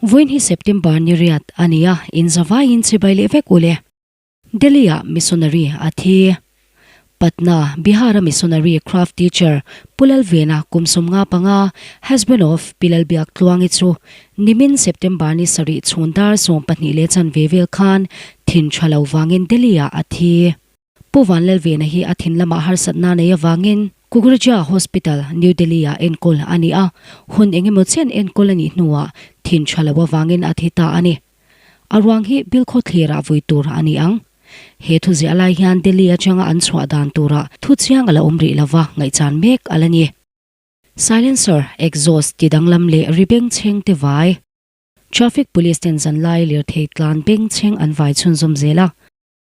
Vawiin hi September ni riat a ni a, in zavaiin chibai leh vek ule. Delhi-ah missionary a thi. Patna, Bihar-a missionary craft teacher Pu Lalvena kum 55, husband of Pi Lalbiak Tluangi chu nimin September ni sarih chhun dar 12 leh chanve vel khan thin tha lo vangin Delhi-ah a thi. Pu Vanlalvena hi a thin lamah harsatna nei avangin Kukreja Hospital, New Delhi-ah enkawl a ni a, hun engemaw chen enkawl a nih hnuah thin tha lo avangin a thi ta a ni. A ruang hi Bilkhawthlirah vui tur a ni ang. He thuziah lai hian Delhi atanga an chhuah dan turah thu chiang a la awm rih lova ngaihchan mek a la ni. Silencer, exhaust ti danglam leh ri bengchheng te vai. Traffic Police ten zanlai lirthei tlan bengchheng an vai chhunzawm zel a.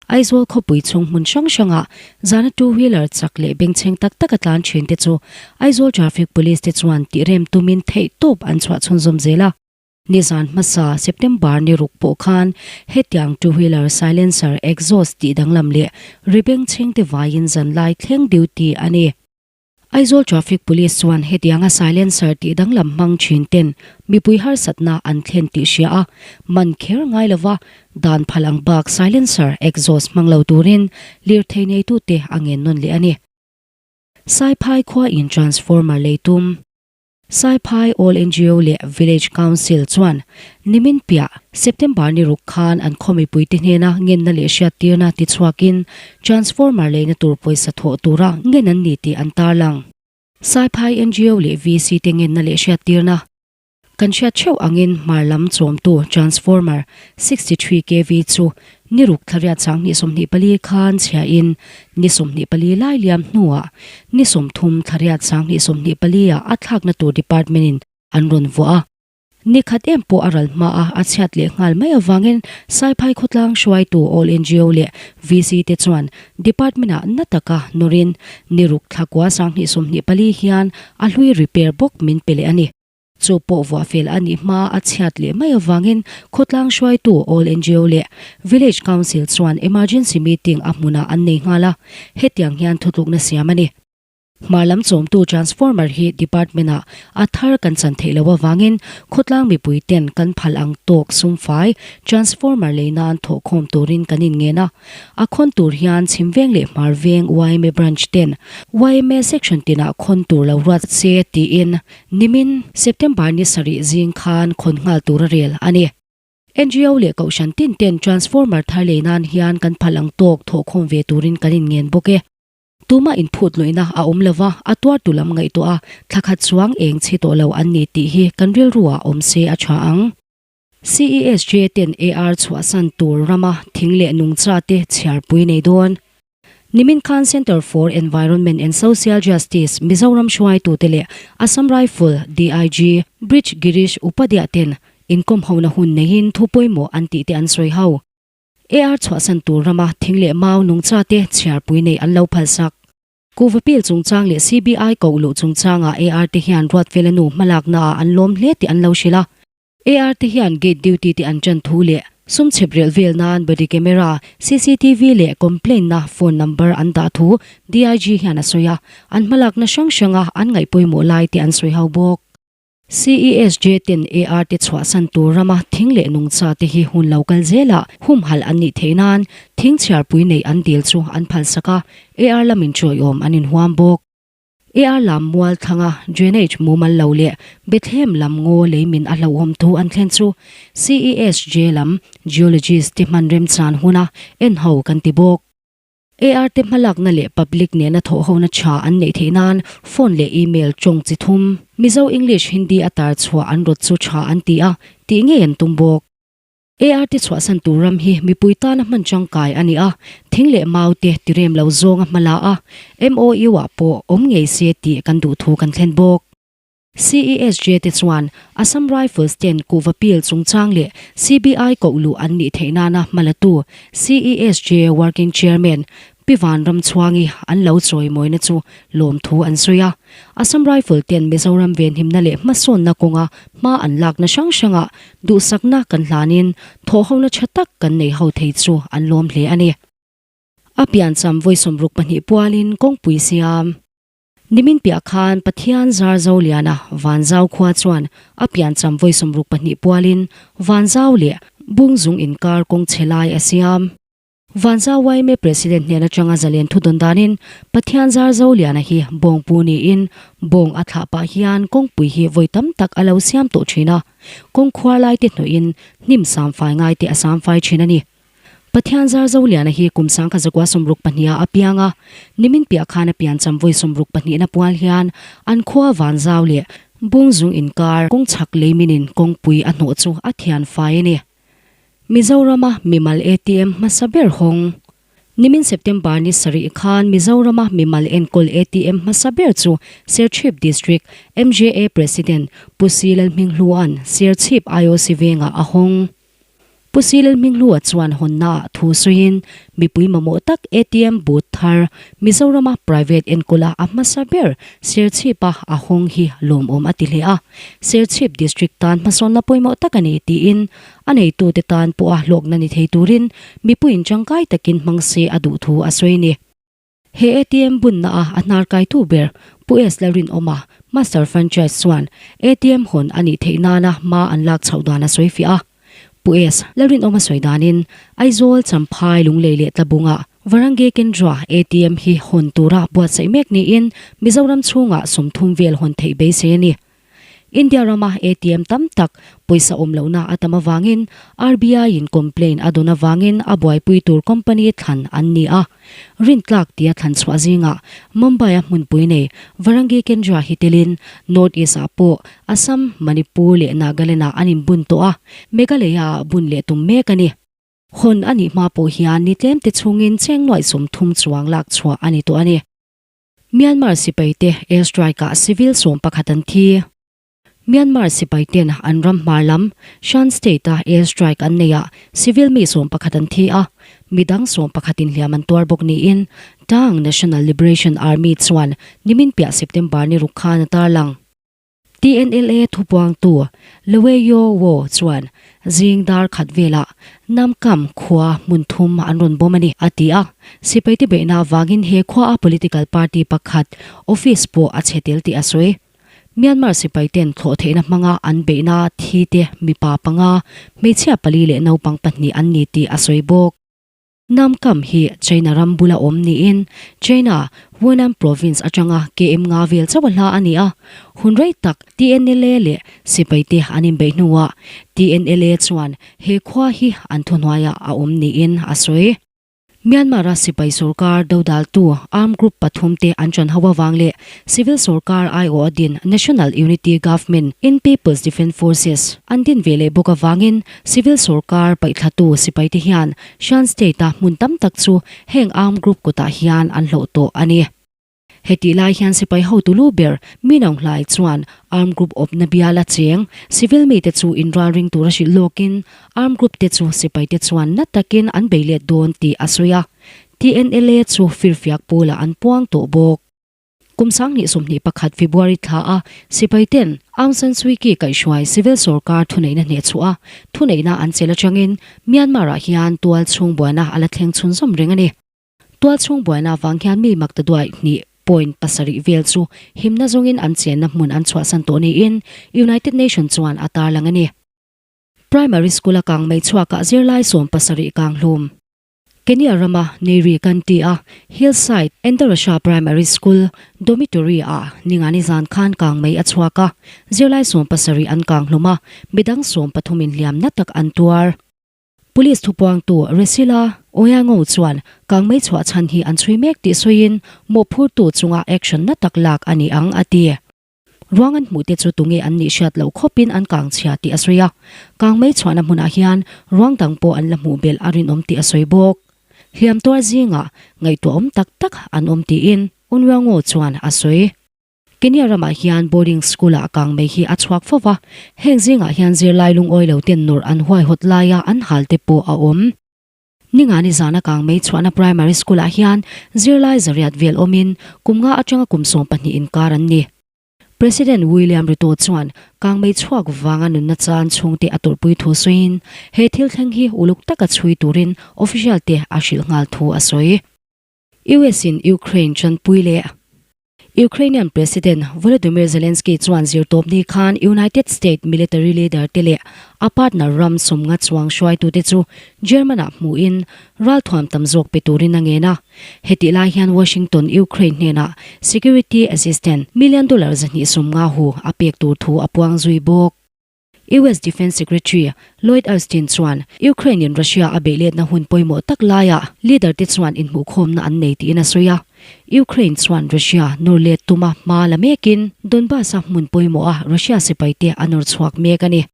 Aizawl khawpui chhung hmun hrang hrangah zana two wheeler chak leh bengchheng tak taka tlan thin te chu Aizawl Traffic Police te chuan tihrem tumin theihtawp an chhuah chhunzawm zel a. Nizan hmasa September ni ruk pawh khan hetiang two wheeler silencer exhaust tih danglam leh ri bengchheng te vaiin zanlai thleng duty a ni. Aizawl Traffic Police chuan hetianga silencer tih danglam hmang thin ten mipui harsatna an thlen tih hria a, man kher ngai lova dan phal ang bak silencer exhaust hmang lo turin lirthei neitute a ngen nawn leh a ni. Saiphai khua in transformer lei tum. Saiphai All ngo leh Village Council chuan nimin piah September ni ruk khan an khaw mipuite hnena ngenna leh hriattirna tichhuakin transformer leina tur pawisa thawh tura ngen an ni tih an tarlang. Saiphai ngo leh VC te ngenna leh hriattirna kan hriat theuh angin hmar lam chawmtu transformer 63 kv chu Ni ruk thlariat 2024 khan chhiahin ni 24 lai liam hnuah ni 30 thlariat 2024 ah a thlakna tur department in an rawn vuah a. Ni khat em pawh a ral hma a, a chhiat leh nghal mai avangin Saiphai khawtlang hruaitu All ngo leh VC te chuan department ah na taka nawrin ni ruk thlakua 2024 hian a hlui repair bawk min pe leh a ni. Chu pawh vuah fel a nih hma a chhiat leh mai avangin khawtlang hruaitu All ngo leh Village Council chuan emergency meeting a hmunah an nei nghal a, hetiang hian thutlukna siam a ni. Hmar lam chawmtu transformer hi department-ah a thar kan chan theih loh avangin khawtlang mipui ten kan phal ang tawk sumfai transformer lei nan thawhkhawm turin kan inngen a. A khawn tur hian chhim veng leh hmar veng yma branch ten yma section tinah khawn tur lo ruat se tiin nimin September ni sarih zing khan khawn nghal tur a rel a ni. Ngo leh kohhran tin ten transformer thar lei nan hian kan phal ang tawk thawhkhawm ve turin kan inngen bawk e. Tumah inphut luihna a awm lova, a tuartu lam ngaihtuah a, thlakhat chuang eng chhi tawh lo an ni tih hi kan rilruah awm se a tha ang. CESJ ten AR chhuahsan tur rama thing leh nungcha te chhiarpui nei dawn. Nimin khan Centre for Environment and Social Justice Mizoram hruaitute leh Assam Rifle DIG Brij Girish Upadhyay ten inkawmhona hun neiin thu pawimawh an tih te an sawi ho. AR chhuahsan tur rama thing leh mau nungcha te chhiarpui nei an lo phalsak. Kuhva pil chungchang leh CBI koh luh chungchangah AR te hian Ruatfela nu hmalaknaah an lawm hle tih an lo hrilh a. AR te hian gate duty te an ṭan thu leh sum chhep relh vel nan body camera, cctv leh complaint na phone number an dah thu DIG hian a sawi a, an hmalakna hrang hranga an ngaih pawimawh lai te an sawi ho bawk. CESJ ten AR te chhuahsan tur rama thing leh nungcha te hi hun lo kal zelah humhalh an nih theih nan thing chhiarpui neih an dil chu an phalsak a, AR lamin chawiawm an inhuam bawk. AR lam mual thlanga drainage mumal lo leh Bethlehem lam ngaw lei min a hlauhawm thu an thlen chu CESJ lam geologist te hman remchan huna en ho kan ti bawk. AR te hmalakna leh public nena thawhhona tha an neih theih nan phone leh email tawng chi thum Mizo, English, Hindi a tar chhuah an rawt chu tha an ti a tih ngei an tum bawk. ART chhuahsan tur ram hi mipui tana hman tangkai a ni a, thing leh mau te tirem lo zawng a hmala a, MOU ah pawh awm ngei se tih kan duh thu kan thlen bawk. CESJ te chuan Assam Rifles ten kuhva pil chungchang leh CBI koh luh an nih theih nana hmalatu CESJ Working Chairman Pi Vanramchhuangi an lo chawimawina chu lawmthu an sawi a. Assam Rifle ten Mizoram venhimna leh hmasawnna kawnga hma an lakna hrang hrangah duhsakna kan hlanin thawhhona tha tak kan nei ho thei chu an lawm hle a ni. A piancham vawi 62 pualin kawngpui siam. Nimin piah khan Pathian zar Zoliana Vanzau khua chuan a piancham vawi 62 pualin Vanzau leh Bungzung inkar kawng chhe lai a siam. Vanzau yma President hnen atanga zalen thu dawn danin Pathian zar Zoliana hi bawngpu niin bawng a thlah pah hian kawngpui hi vawi tam tak a lo siam tawh thin a, kawng khuar lai te hnawhin hnim samfai ngai te a samfai thin a ni. Pathian zar Zoliana hi kum 1962 ah a piang a, nimin piah khan a piancham vawi 62 na pual hian an khua Vanzau leh Bungzung inkar kawngchhak leiminin kawngpui a hnawh chu a thian fai a ni. Mizorama mimal ATM hmasa ber hawng. Nimin September ni sarih khan Mizorama mimal enkawl ATM hmasa ber chu Serchhip District MJA President Pu Si Lalhminghlua'n Serchhip IOC vengah a hawng. Pu Si Lalhminghlua chuan hawnnaah thu sawiin mipui mamawh tak ATM booth thar Mizorama private enkawla a hmasa ber Serchhipa a hawng hi lawmawm a ti hle a. Serchhip District tan hmasawnna pawimawh tak a ni tiin a neitute tan pawha hlawkna ni thei turin mipuiin tangkai takin hmang se a duh thu a sawi a ni. He ATM bunna a a hnar kaitu ber Pu S Lalrinawma, Master Franchise chuan ATM hawn a nih theih nana hma an lak chhoh dan a sawi fiah a. Pu S Lalrinawma sawi danin Aizawl, Champhai, Lunglei leh Tlabunga Varangge Kendra ATM hi hawn tura buatsaih mek niin Mizoram chhungah 30 vel hawn theih beisei a ni. India rama ATM tam tak pawisa awm lohna a tam avangin RBI in complaint a dawn avangin a buaipui tur company thlan an ni a. Rintlak tia thlan chhuah zingah Mumbai a hmunpui nei Varangi Kendra hi telin North East ah pawh Assam, Manipur leh Nagaland ah an inbun tawh a, Meghalaya ah bun leh tum mek a ni. Hawn a nih hma pawh hian ni tlemte chhungin cheng nuaih 30 chuang lak chhuah a ni tawh a ni. Myanmar sipaite airstrike-ah civil 11 an thi. Myanmar sipaiten an ram hmar lam, Shan State-a airstrike an neihah civil mi 11 an thi a, midang 11 inhliam an tuar bawk niin Ta'ang National Liberation Army chuan nimin piah September ni ruk khan a tarlang. TNLA thupuangtu Lwe Yo Wo chuan zing dar khat velah Namkam khua hmun thum an rawn bawm a ni, a ti a. Sipaite beihna avangin he khuaa political party pakhat office pawh a chhe tel tih a sawi. Myanmar sipaiten thlawh theihna hmanga an beihna thi te mipa panga, hmeichhia pali leh naupang pahnih an ni tih a sawi bawk. Namkam hi China ram bula awm niin China, Hunan Province atanga KM nga vel chauh a hla a ni a. Hun rei tak TNLA leh sipaite an inbeih hnuah TNLA chuan he khua hi an thuhnuaiah a awm niin a sawi. Myanmar-a sipai sorkar dodaltu armed group pathumte an ṭan ho avang leh Civil sorkar aiawh a din National Unity Government in People's Defence Forces an din ve leh bawk avangin Civil sorkar paihthlatu sipaite hian Shan State-a hmun tam tak chu heng armed group kutah hian an hloh tawh a ni. Hetih lai hian sipai hotu lu ber Min Aung Hlaing chuan armed group awpna biala cheng civil mite chu inralring tura hrilh lawkin armed group te chu sipaite chuan na takin an bei let dawn tih a sawi a. TNLA chu firfiak pawlah an puang tawh bawk. Kum 2021 February thla a sipai ten Aung San Suu Kyi kaihhruai civil sorkar thuneihna hnehchhuah a, thuneihna an chelh atangin Myanmar ah hian tual chhung buaina a la thleng chhunzawm reng a ni. Tual chhung buaina avang hian mi maktaduai hnih point pasarih vel chu himna zawngin an chenna hmun an chhuahsan tawh niin United Nation chuan a tarlang a ni. Primary school a kang mei chhuakah zirlai 70 kang hlum. Kenya rama Nyeri kan ti a, Hillside Endarasha Primary School dormitory ah ningani zan khan kang mai a chhuak a, zirlai 70 an kang hlum a, midang 13 in hliam na tak an tuar. Police thupuangtu Resila Oyango chuan kang mai chhuah chhan hi an chhui mek tih sawiin mawhphurtu chunga action na tak lak a ni ang a ti. Ruang an hmuh te chu tunge an nih hriat loh khawpin an kang chhia tih a sawi a. Kang mei chhuahna hmunah hian ruang dang pawh an la hmuh belh a rinawm tih a sawi bawk. Hliam tuar zingah ngaihtuahawm tak tak an awm tiin Onyango chuan a sawi. Kenya ramah hian boarding school-ah kang mei hi a chhuak fo va, heng zingah hian zirlai lungawi lo ten nawrh an huaihawt laia an hal te pawh a awm. Ningani zana kang mei chhuahna primary school-ah hian zirlai zariat vel awmin kum nga atanga kum 12 inkar an ni. President William Ruto chuan kang mei chhuak vanga nunna chan chhungte a tawrhpui thu sawiin he thil thleng hi uluk taka chhui turin official te a hrilh nghal thu a sawi. US in Ukraine chanpui leh. Ukrainian President Volodymyr Zelensky chuan zirtawpni khan United States military leader te leh a partner ram sawmnga chuang hruaitute chu German-ah hmuhin ralthuam tam zawk pe turin a ngen a. Hetih lai hian Washington Ukraine hnenah security assistance million dollar 250 hu a pek tur thu a puang zui bawk. US Defence Secretary Lloyd Austin chuan Ukraine-in Russia a beihletna hun pawimawh tak laiah leader te chuan inhmuhkhawmna an nei tiin a sawi a. Ukraine chuan Russia nawr let tuma hma la mekin Donbas-a hmun pawimawha Russia sipaite a nawr chhuak mek a ni.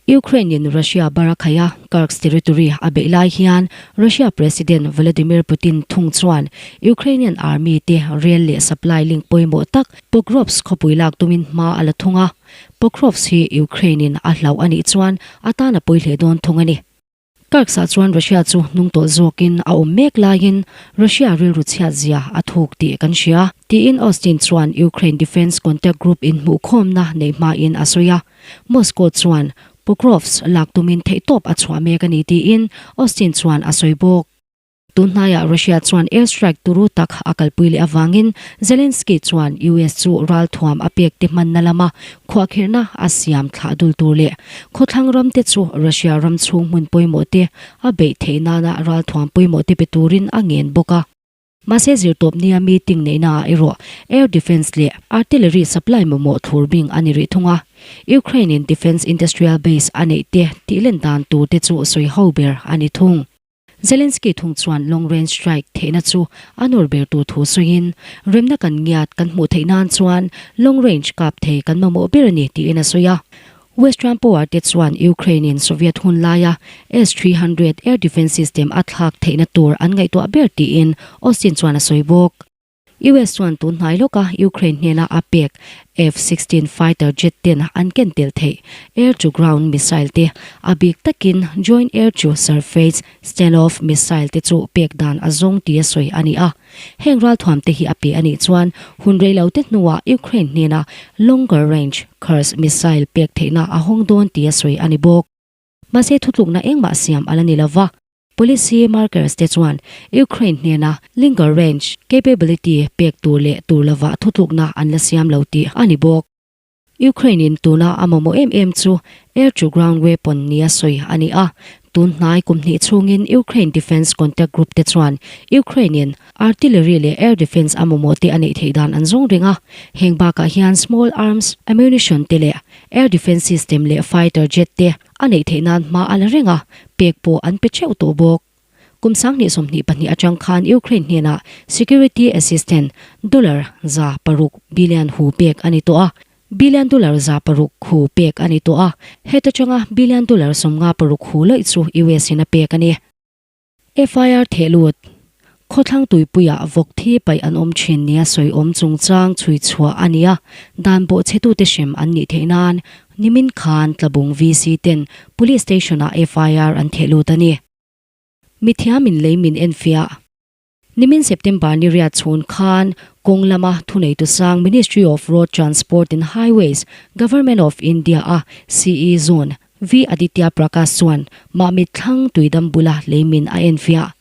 Ukraine-in Russia bar a khaih a, Kursk territory a beih lai hian Russia President Vladimir Putin thung chuan Ukrainian army te rail leh supply link pawimawh tak Pokrovsk khawpui lak tumin hma a la thung a. Pokrovsk hi Ukraine-in a hlauh a nih chuan a tan a pawi hle dawn thung a ni. Kursk-ah chuan Russia chu hnungtawlh zawkin a awm mek laiin Russia rilru chhiat zia a thuk tih kan hria, tiin Austin chuan Ukraine Defence Contact Group inhmuhkhawmna neih hmain a sawi a. Moscow chuan Pokrovsk lak tumin theihtawp a chhuah mek a ni tiin Austin chuan a sawi bawk. Tun hnaiah Russia chuan air strike turu tak a kalpui leh avangin Zelensky chuan US chu ralthuam a pek te hmanna lama khuahkhirhna a siam thlah dul tur leh khawthlang ram te chu Russia ram chhung hmun pawimawh te a beih theih nana ralthuam pawimawh te pe turin a ngen bawk a. Mahse zirtawp nia meeting neihnaah erawh air defence leh artillery supply mamawh thlur bing a ni rih thung a. Ukraine in defence industrial base a neih te tihlen dan tur te chu sawi ho ber a ni thung. Zelensky thung chuan long range strike theihna chu a nawr ber tur thu sawiin, Remna kan ngiat kan hmuh theih nan chuan long range kap thei kan mamawh ber a ni tiin a sawi a. Western power te chuan Ukraine in Soviet hun laia S 300 air defence system a thlak theihna tur an ngaihtuah ber tiin Austin chuan a sawi bawk. US chuan tun hnai lawka Ukraine hnena a pek F-16 fighter jet ten an ken tel theih air-to-ground missile te, a bik takin joint air-to-surface standoff missile te chu pek dan a zawng tia sawi a ni a. Heng ralthuam te hi a pe a nih chuan hun rei lo te hnuah Ukraine hnena longer range Kursk missile pek theihna a hawng dawn tia sawi a ni bawk. Mahse thutlukna engmah siam a la ni lova. Policy markers te chuan Ukraine hnena linger range capability pek tur leh tur lovah thutlukna an la siam lo tih a ni bawk. Ukraine in tuna a mamawh em em chu air to ground weapon nia sawi a ni a. Tun hnai kum hnih chhungin Ukraine Defence Contact Group te chuan Ukraine in artillery leh air defence a mamawh te a neih theih dan an zawng reng a. Heng bakah hian small arms ammunition te leh air defence system leh fighter jet te A neih theih nan hma a la reng a, pek pawh an pe theuh tawh bawk. Kum 2022 atang khan Ukraine hnenah security assistance dollar 600 billion hu pek a ni tawh a, billion dollar 600 hu pek a ni tawh a, heta tanga billion dollar 56 hu lawih chu US in a pek a ni. FIR thehlut, Khawthlang tuipuiah vawk thi paih an awm thin nia sawi awm chungchang chhui chhuah a ni a, dan bawhchhetute hrem an nih theih nan nimin khan Tlabung VC ten Police Station-ah FIR an thehlut a ni. Mithiamin lei min enfiah. Nimin September ni riat chhun khan kawng lama thuneitu sang Ministry of Road Transport and Highways, Government of India-a CE Zone, V Aditya Prakash chuan Mahmit thlang tuidam bula leimin a enfiah.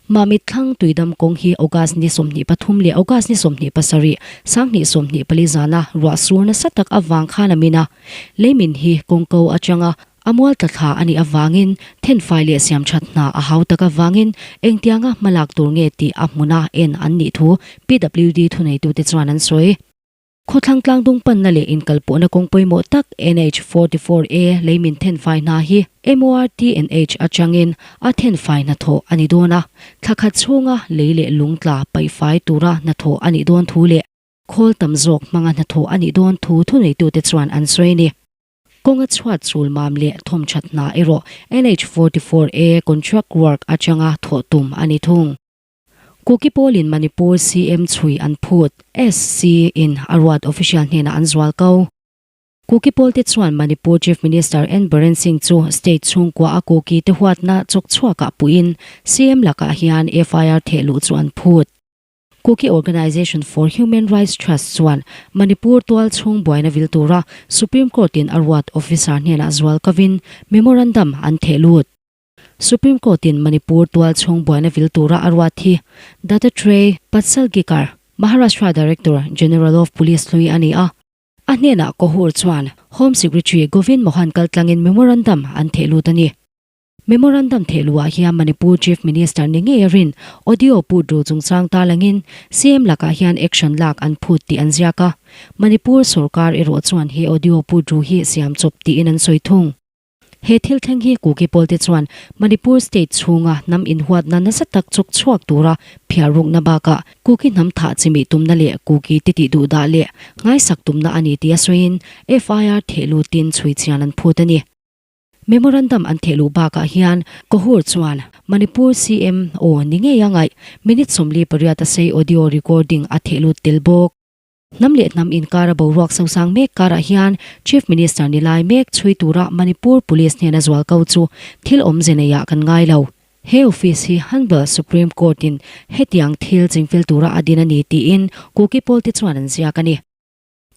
Mahmit thlang tuidam kawng hi August ni 23 leh August ni 27, 2024 zana ruah sur nasa tak avang khan a min a. Leimin hi kawng ko atanga a mual tla thla a nih avangin thenfai leh siamthat hna a hau tak avangin engtianga hmalak tur nge tih a hmuna en an nih thu PWD thuneitute chuan an sawi. Khawthlang tlangdung panna leh inkalpawhna kawng pawimawh tak NH 44 A leimin thenfai hna hi MORTNH atangin a thenfai hnathawh a ni dawn a, thla khat chhunga lei leh lung tla paihfai tura hnathawh a nih dawn thu leh khawl tam zawk hmanga hnathawh a nih dawn thu thuneitute chuan an sawi a ni. Kawnga chhuat chul mam leh thawmthat hna erawh NH 44 A contract work atanga thawh tum a ni thung. Kuki pawlin Manipur CM chhui an phut, SC in a ruat official hnenah an zual ko. Kuki pawlte chuan Manipur Chief Minister N Biren Singh chu state chhungkua a Kuki te huatna chawk chhuakah puhin CM lakah hian FIR theh luh chu an phut. Kuki Organisation for Human Rights Trust chuan Manipur tual chhung buaina vil tura Supreme Court in a ruat officer hnenah zual kovin memorandum an theh lut. Supreme Court in Manipur tual chhung buaina vil tura a ruat hi Dattatray Padsalgikar, Maharashtra Director General of Police hlui a ni a. A hnenah Kohur chuan Home Secretary Govind Mohan kaltlangin memorandum an theh lut a ni. Memorandum theh luhah hian Manipur Chief Minister ni ngei a rin audio put ru chungchang tarlangin CM lakah hian action lak an phut tih an ziak a. Manipur sorkar erawh chuan he audio put ru hi siam chawp tiin an sawi thung. He thil thleng hi Kuki pawlte chuan Manipur state chhunga hnam inhuatna nasa tak chawk chhuak tura phiar rukna bakah Kuki hnam thah chimih tumna leh Kuki te tih duhdah leh ngaisak tumna a ni tia sawiin FIR theh lutin chhui chian an phut a ni. Memorandum an theh luh bakah hian Kohur chuan Manipur CM aw ni ngei a ngaih minute 48 a sei audio recording a theh lut tel bawk. Hnam leh hnam inkara boruak sosang mek karah hian Chief Minister ni lai mek chhui tura Manipur Police hnena zual ko chu thil awmze neiah kan ngai lo. He office hi Hanbal Supreme Court in hetiang thil chingfel tura a din a ni tiin Kuki pawlte chuan an ziak a ni.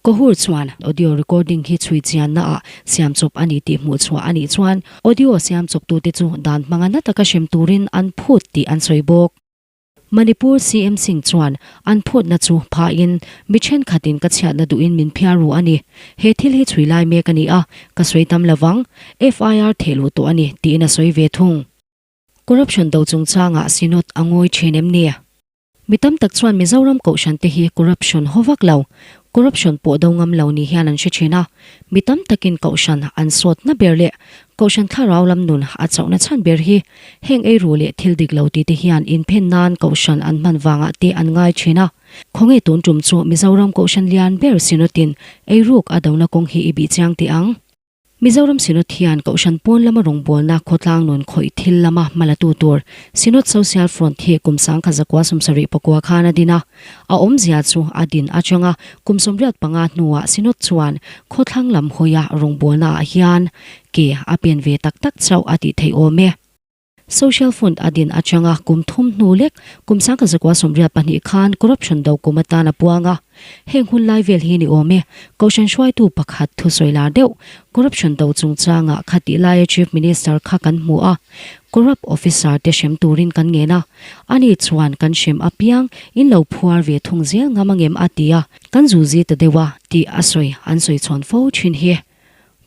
Kohur chuan audio recording hi chhui chianna ah siam chawp a ni tih hmuh chhuah a nih chuan audio siam chawptute chu dan hmanga na taka hrem turin an phut tih an sawi bawk. Manipur CM Singh chuan an phutna chu phahin mi thenkhatin ka chhiatna duhin min phiar ru a ni. He thil hi chhui lai mek a ni a, ka sawi tam lovang. FIR theh luh tawh a ni tiin a sawi ve thung. Corruption do chungchangah Synod a ngawi thin em ni? Mi tam tak chuan Mizoram Kohhran te hi corruption haw vak lo, corruption pawh do ngam lo ni hian an hre thin a. Mi tam takin Kohhran an sawtna ber leh Kohhran thlarau lam nun a chauhna chhan ber hi heng eiru leh thil dik lo tite hian inphen nan Kohhran an hman vangah te an ngai thin a. Khawnge tun tum chu Mizoram Kohhran lian ber Synod-in eiruk a dona kawng hi i bih chiang teh ang. Mizoram Synod hian Kohhran pawn lama rawngbawlna khawtlang nun khawih thil lama hmalatu tur Synod Social Front hi kum 1974 khan a din a. A awmzia chu a din atanga kum 85 hnuah Synod chuan khawthlang lam hawia rawngbawlnaah hian ke a pen ve tak tak chauh a tih theih awm e. Social Fund a din atanga kum thum hnu lek kum 1982 khan corruption do kum atan a puang a. Heng hun lai vel hi ni awm e. Kohhran hruaitu pakhat thusawi lar deuh corruption do chungchangah kha tih laia Chief Minister kha kan hmu a. Corrupt officer te hrem turin kan ngen a. Ani chuan kan hrem apiang in lo phuar ve thung zel ngam angem a ti a. Kan zuzi ta deuh a tih a sawi an sawi chhawn fo thin hi.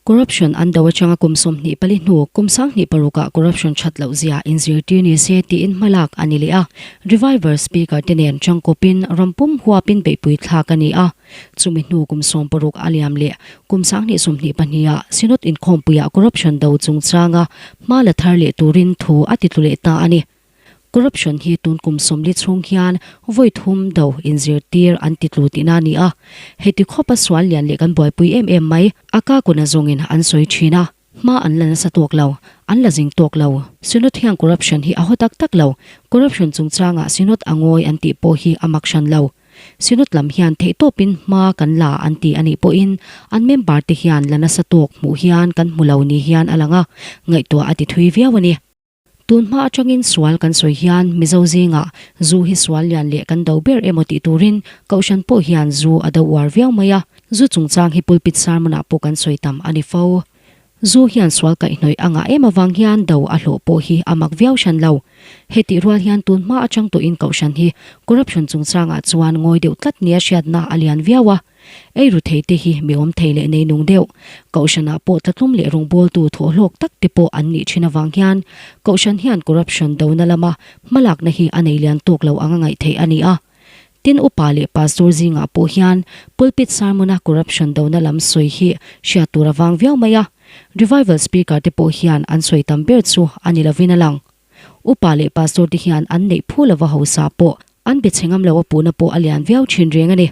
Corruption an do atanga kum 24 hnu kum 26 ah corruption that loh zia inzirtir ni se tiin hmalak a ni leh a. Reviver Speaker te nen tangkawpin rampum huapin beihpui thlak a ni a. Chumi hnu kum 16 a liam leh kum 2022 ah Synod inkhawmpuiah corruption do chungchanga hma la thar leh turin thu a titlu leh ta a ni. Corruption hi tun kum 40 chhung hian vawi thum do inzirtir an ti tlu tihna a ni a. Heti khawpa sual lian leh kan buaipui em em mai, a ka kuna zawngin an sawi thin a, hma an la nasa tawk lo, an la zing tawk lo. Synod hian corruption hi a haw tak tak lo, corruption chungchangah Synod a ngawi an tih pawh hi a mak hran lo. Synod lam hian theihtawpin hma kan la an ti a nih pawhin an member te hian la nasa tawk hmuh hian kan hmu lo ni hian a lang a, ngaihtuah a ti thui viau a ni. Tun hma atangin sual kan sawi hian Mizo zingah zu hi sual lian leh kan do ber emaw tih turin Kohhran pawh hian zu a do uar viau mai a, zu chungchang hi pulpit sermon-ah pawh kan sawi tam a ni fo. Zu hian sual kaihhnawih a ngah em avang hian do a hlawh pawh hi a mak viau hran lo. Hetih rual hian tun hma atang tawhin Kohhran hi corruption chungchangah chuan ngawi deuh tlat nia hriatna a lian viau a. Ei ru thei te hi mi awm thei leh nei nung deuh. Kohhranah pawh tlatlum leh rawngbawltu thawhhlawk tak te pawh an nih thin avang hian Kohhran hian corruption dona lama hmalakna hi a nei lian tawk lo anga ngaih theih a ni a. Tin upa leh pastor zingah pawh hian pulpit sermon-a corruption dona lam sawi hi hriat tur a vang viau mai a. Revival speaker te pawh hian an sawi tam ber chu a ni lovin a lang. Upa leh pastor te hian an neih phu lova hausa pawh an be chhe ngam lo a puhna pawh a lian viau thin reng a ni.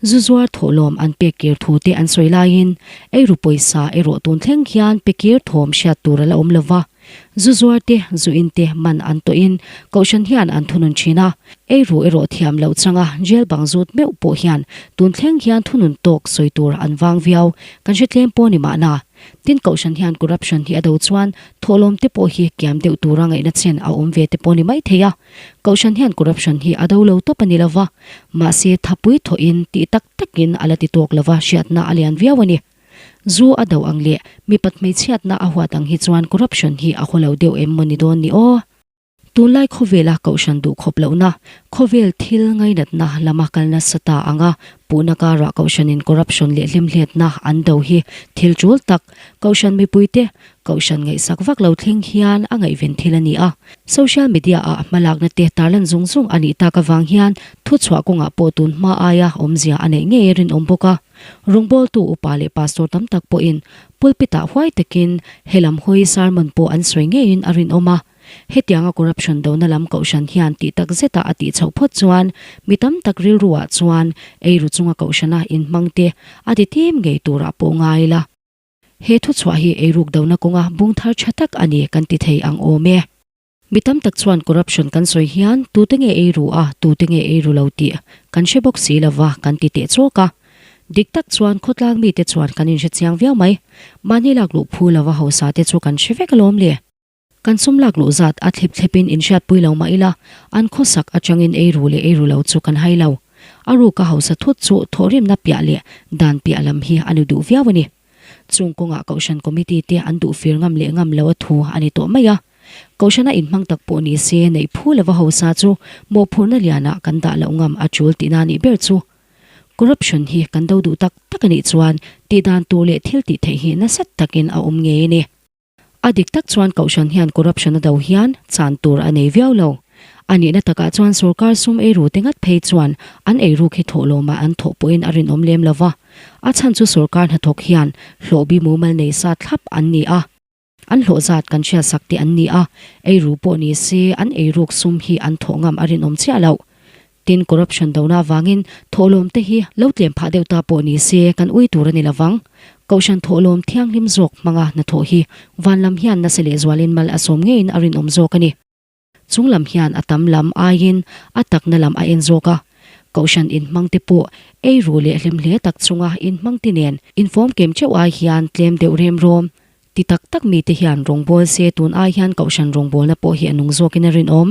Zu zuar thawhlawm an pek kir thu te an sawi laiin eiru pawisa erawh tun thleng hian pe kir thawm hriat tur a la awm lova. Zu zuar te, zu in te man an tawhin Kohhran hian an thunun thin a, eiru erawh thiam loh changa jail bang zut meuh pawh hian tun thleng hian thunun tawk sawi tur an vang viau kan hre tlem pawh ni mahna. Tin Kohhran hian corruption hi a do chuan thawhlawm te pawh hi kiam deuh tura ngaihna chen a awm ve te pawh ni mai thei a. Kohhran hian corruption hi a do lo tawp a ni lova, mahse thapui thawhin tih tak takin a la ti tawk lova hriatna a lian viau a ni. Zu a do ang leh mipat hmeichhiatna a huat ang hi chuan corruption hi a haw lo deuh em maw ni dawn ni aw? Tunlai khawvela kohhran duhkhawp lohna, khawvel thil ngainatna lama kal nasa ta anga puhna karah kohhranin corruption leh hlimhletna an do hi thil tul tak, kohhran mipuite kohhran ngaihsak vak lo thleng hian a ngaihven thil a ni a. Social media ah hmalakna te tarlan zung zung a nih tak avang hian thuchhuah kawngah pawh tun hma aia awmzia a neih ngei a rinawm bawk a. Rawngbawltu upa leh pastor tam tak pawhin pulpit-ah huai takin helam hawi sermon pawh an sawi ngeiin a rinawm a. Hetianga corruption dona lam kohhran hian tih tak zeta a tih chhoh phawt chuan mi tam tak rilruah chuan eiru chunga kohhrana inhmang te a ti tim ngei turah pawh ngai la. He thuchhuah hi eiruk dona kawnga bung thar tha tak a ni kan ti thei ang awm e. Mi tam tak chuan corruption kan sawi hian tute nge eiru a, tute nge eiru lo tih kan hre bawk si lova kan ti teh chawk a. Dik tak chuan khawtlang mite chuan kan inhre chiang viau mai. Mahni lak luh phu lova hausa te chu kan hre vek alawm le. Kan sum lak luh zat a thlep thlepin inhriatpui lo mah ila, an khawsak atangin eiru leh eiru lo chu kan hai lo. A ruka hausa thut chu thawhrimna piah leh dan piah lam hi a ni duh viau a ni. Chung kawngah Kohhran Committee te an duh fir ngam leh ngam lo a thu a ni tawh mai a. Kohhrana inhmang tak pawh ni se neih phu lova hausa chu mawhphurhna lianah kan dah loh ngam a tul tihna nih ber chu. Corruption hi kan do duh tak tak a nih chuan tihdan tur leh thil tih theih hi nasa takin a awm ngei a ni. A dik tak chuan Kohhran hian corruption a do hian chan tur a nei viau lo. A nihna takah chuan sorkar sum eiru te ngat phei chuan an eiruk hi thawhlawmah an thawh pawhin a rinawm lem lo va. A chhan chu sorkar hnathawk hian hlawhbi mumal nei sa thlap an ni a. An hlawh zat kan hriatsak te an ni a, eiru pawh ni se an eiruk sum hi an thawh ngam a rinawm chiah loh. Tin, corruption dona avangin thawhlawm te hi lo tlem phah deuh ta pawh ni se kan ui tur a ni lovang. Kohhran thawhlawm thianghlim zawk hmanga hnathawh hi van lam hian nasa lehzualin mal a sawm ngeiin a rinawm zawk a ni. Chung lam hian a tam lam aiin a takna lam a en zawk a. Kohhran inhmang te pawh eiru leh hlimhle tak chunga inhmang te nen infawm kem theuh ai hian tlem deuh rem rawm ti tak tak mite hian rawngbawl se tun ai hian kohhran rawngbawlna pawh hi a nung zawkin a rinawm.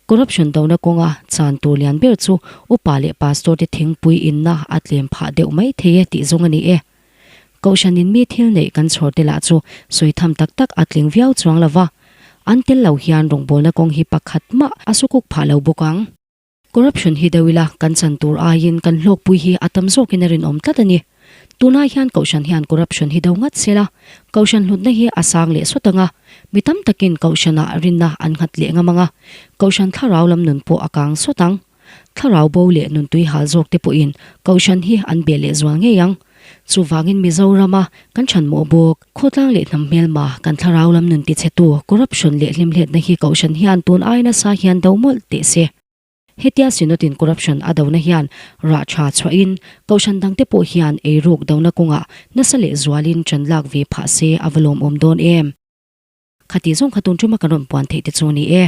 Corruption dona kawnga chan tur lian ber chu upa leh pastor te thingpui inna a tlem phah deuh mai thei e tih zawng a ni e. Kohhranin mi thil neih kan chhawr te lah chu sawi tham tak tak a tling viau chuang lo va, an tel lo hian rawngbawlna kawng hi pakhat mah a sukuk phah lo bawk ang. Corruption hi deuh ila kan chan tur aiin kan hlawkpui hi a tam zawkin a rinawm tlat a ni. Tunai hian Kohhran hian corruption hi do ngat sela, Kohhran hlutna hi a sang leh sawt ang a, mi tam takin Kohhranah rinna an nghat leh ngam ang a, Kohhran thlarau lam nun pawh a kang sawt ang. Thlarau bo leh nun tui hal zawk te pawhin Kohhran hi an beh leh zual ngei ang. Chuvangin Mizorama kan chhanmawh bawk, khawtlang leh hnam hmelma kan thlarau lam nun tichhetu corruption leh hlimhletna hi Kohhran hian tun ai nasa hian do mawlh teh se. Hetia Synod-in corruption a dona hian rah tha chhuahin Kohhran dangte pawh hian eiruk dona kawngah nasa leh zualin ṭan lak ve phah se a va lawmawm dawn em? Khati zawng kha tun ṭuma kan rawn puan theih te chu a ni e.